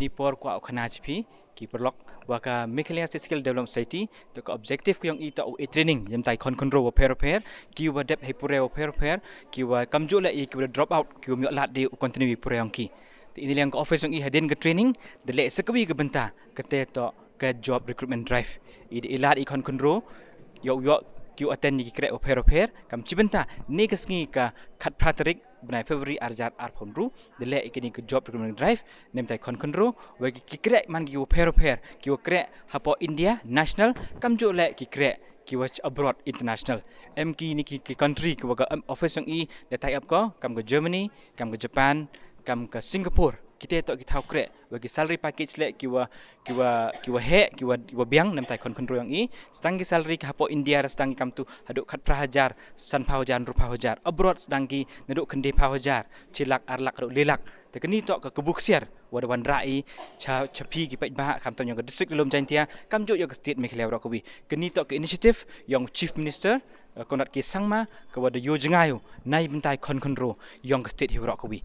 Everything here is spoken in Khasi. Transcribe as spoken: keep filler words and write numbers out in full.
Ni por kwah u khana cha phi ki paralok wa ka Meghalaya State Skill Development Society, to ka objective ka yong i to u e training ïa ki bynta ki khon khynroo wa pher wa pher, ki wa dep hei pule wa pher wa pher, ki wa kamjooh leh ïa ki wa drop out, ki wa ym ïoh lad de u continue ïa pule yong ki. Te ini liang ka office yong i hadien ka training da leh sa kawi ka bynta, kata to ka job recruitment drive. I da i lad ïa ki khon khynroo ïoh, ïoh ki wa attend ïa ki kreh wa pher wa pher. Kam chi bynta, ne ka sngi ka khatphra tarik bnai February ar hajar arphew hynriew da leh ïa kani ka job recruitment drive na bynta ki khon khynroo, wa ki, ki kreh man ki wa pher wa pher, ki wa kreh hapoh India national, kamjooh leh ki kreh ki wa abroad international. Em kini ki, ki country ki wa ka, em, office yong i da tie up ko, kam ka Germany, kam ka Japan, kam ka Singapore. Kita to ki thaw kreh wa ki salary package leh ki wa, ki wa, ki wa heh, ki wa, ki wa biang na bynta ki khon khynroo yong i. Sdang ki salary ka hapoh India sdang ki kamtu haduh khatphra hajar, sanphew hajar, hynriewphew hajar. Abroad sdang ki naduh khyndaiphew hajar, chi lak, ar lak haduh lai lak. Te kani to ka kabu ksiar wa da wanrah i cha, cha phi ki paidbah, khamtam yong ka district Ri-lum Jaiñtia, kamjooh yong ka state Meghalaya waroh kawi. Kani to ka initiative yong Chief Minister, eh, Conrad K Sangma, ka wa da ïoh jngai u na bynta ki khon khynroo yong ka state hi waroh kawi.